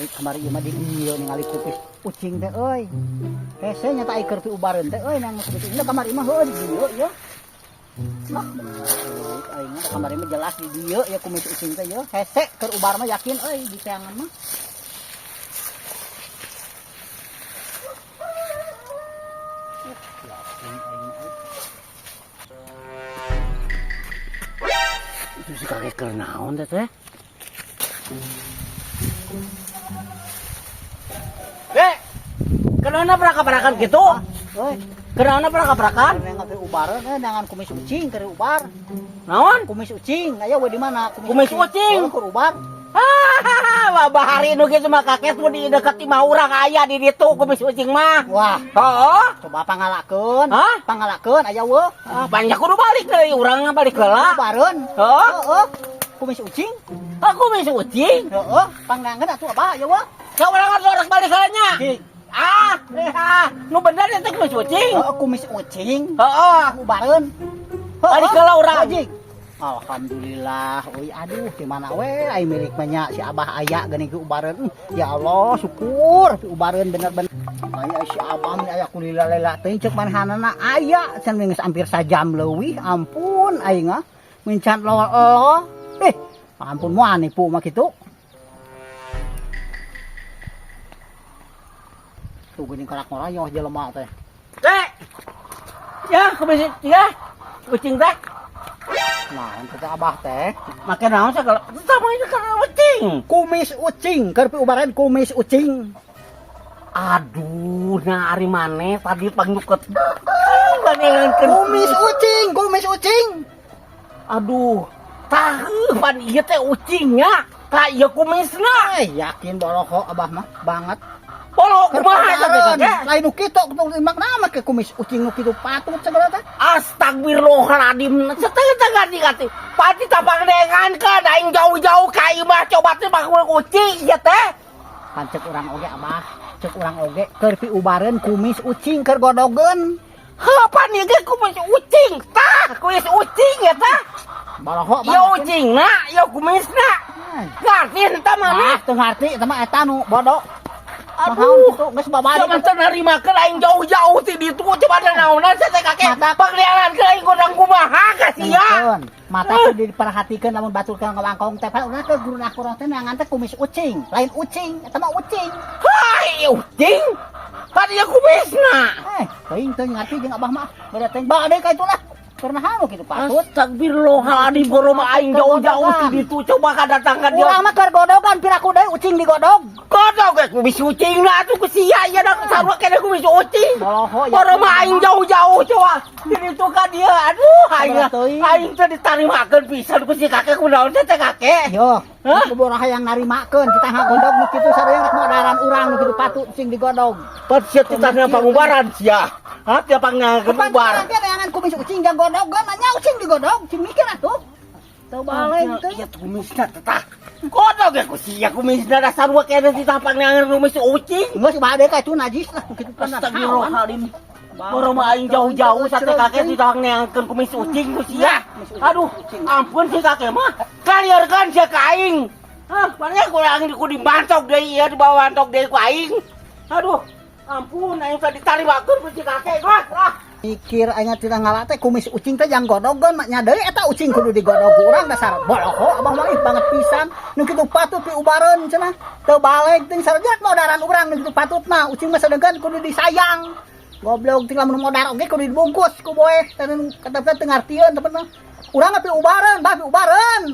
Kamari ieu mah di dieu ningali kumis ucing teh euy. Hese nya tah keur piubareun teh euy nang kumis ucing kamari mah heueuh di dieu ya. Nah, bener euy aing mah kamari mah jelas di dieu ya kumis ucing teh ya. Hese keur ubar mah yakin euy di teangan mah. Yakin aing mah euy. Itu si kakek keur naon teh teh? Dek, kenapa perak-perakan gitu? Euy, Kenapa perak-perakan? keur piubareun euy nangan kumis ucing keur ubar. Naon? Kumis ucing, aya we di mana? Kumis ucing. Heuh, keur ubar. Hahaha, bahari nu kitu mah kakek mun di deket imah urang aya di ditu kumis ucing mah. Wah, Heeh. coba pangalakeun. Hah? Pangalakeun aya we. Ah, banyak kudu balik deui, urang mah balik heula. Ubareun. Heeh. Heeh. Kumis ucing. Ah, kumis ucing. Heeh, pangnangeun atuh abah aya we. Ka urang atuh balik heula nya. Cing. Ah, ah, nu bener eta kumis ucing. Heeh, kumis ucing. Heeh. Ubareun. Balik heula urang. Cing. Alhamdulillah, euy aduh di mana we ai milik mah nya si Abah aya geuning ge ubareun. Ya Allah, syukur ubareun bener-bener. Aya si Abah mah aya kulila-lila teuing ceuk manehanana aya can geus hampir sajam leuwih, ampun aing mah. Mincan lol. Eh, ampun moal nipu mah kitu. Tuh geuning karak ngarayoh jelema teh. Dek. Ya, kumis ya. Ucing teh. Nah, teh Abah teh. Make naon segala sama itu kan ucing. Kumis ucing, keur piubareun kumis ucing. Aduh, nah ari maneh tadi pangnyuket. Banengankeun Kumis ucing, kumis ucing. Aduh, tah pan ieu teh ucingnya. Tah ieu kumisna. Eh, yakin boloho Abah mah banget. Bolo kumaha eta teh kakek? Lain nu kitu kudu makna mah ke kumis ucing nu kitu patut segala teh. Astagfirullahaladzim. Setengah tengah ngerti. Pati tapang dengan kan aing jauh-jauh ka imah coba teh bakul ucing ieu teh. Pan cek urang oge Abah, cek urang oge keur piubareun kumis ucing keur godogeun. Heuh, pan ieu ge kumis ucing. Tah, kumis ucing ya tah. Boloho Abah. Ieu ucingna, ieu kumisna. Ngarti eta maneh? Ah, teu ngarti eta mah eta nu bodoh. Aduh. Kitu geus babari. Coba teu narimakeun aing jauh-jauh ti ditu coba da naonan sia teh kakek. Mata. Pangneangankeun aing kurang kumaha ka sia. Mata kudu diperhatikeun lamun batur ka ngawangkong teh. Pan urang teh guru urang teh neangan teh kumis ucing, lain ucing, eta mah ucing. Hai, ucing. Pan ieu kumisna. Eh, teuing teu ngarti jeung Abah mah. Beda teuing bade ka itulah. Keur naha nu kitu patut. Astagfirullahaladzim, boro mah aing jauh-jauh ti ditu coba ka datang ka dieu. Urang mah keur godogan piraku deui ucing digodog. Godog ge kumis ucing lah atuh ku sia ieu da sarua keneh kumis ucing. Boloho ya. Boro mah aing jauh-jauh coba ti ditu ka dieu. Aduh, aing Teuing. aing teh ditarimakeun pisan ku si kakek kunaon teh teh kakek. Yo, Hah? ku boro hayang narimakeun kita ngagodog nu kitu sarua rek modaran urang nu kitu patut ucing digodog. Pan sia teh tanah pangubaran sia. Hah, tiap pangngankeun Pan ubar. urang teh neangan kumis ucing jang godogeun mah nya ucing digodog, cing mikir atuh. Teu balik teh. Iya kumisna teh tah. Godog ge ku sia kumisna da sarua keneh ti tapang neangan kumis ucing. Geus bade ka itu najis lah nu kitu pan. Astagfirullahaladzim. Boro mah aing jauh-jauh sate kakek ditawang neangkeun kumis ucing ku sia. Aduh, ampun si kakek mah. Kaliarkan sia ka aing. Hah, mana kurang ku dibantok deui ieu dibawa bantok deui ku aing. Aduh, ampun aing teh ditarimakeun ku si kakek mah. Ah. Mikir aing teh ngala teh kumis ucing teh jang godogeun mah nya deui eta ucing kudu digodog ku urang dasar boloho Abah mah ih banget pisan nu kitu patut piubareun cenah teu baleg teh sarua modaran urang nu kitu patut mah ucing mah sedengkeun kudu disayang goblok teh lamun modar oge kudu dibungkus ku boeh teh kata teh teu ngartieun temen mah urang mah piubareun bah piubareun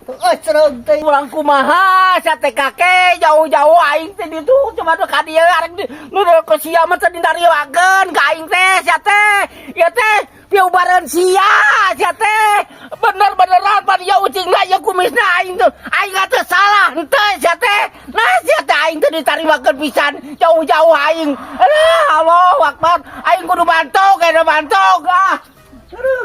euy cereug teh. Urang kumaha sate kakek jauh-jauh aing teh ditu coba tuh ka dieu arek di nu ku sia mah teh dinarimakeun ka aing teh sia teh ieu teh piubareun sia sia teh bener-beneran pan ieu ucingna ieu kumisna aing tuh aing teh salah henteu sia teh nah sia teh aing teh ditarimakeun pisan jauh-jauh aing. Alah, Allahu Akbar, aing kudu bantok eta bantok ah. Aduh.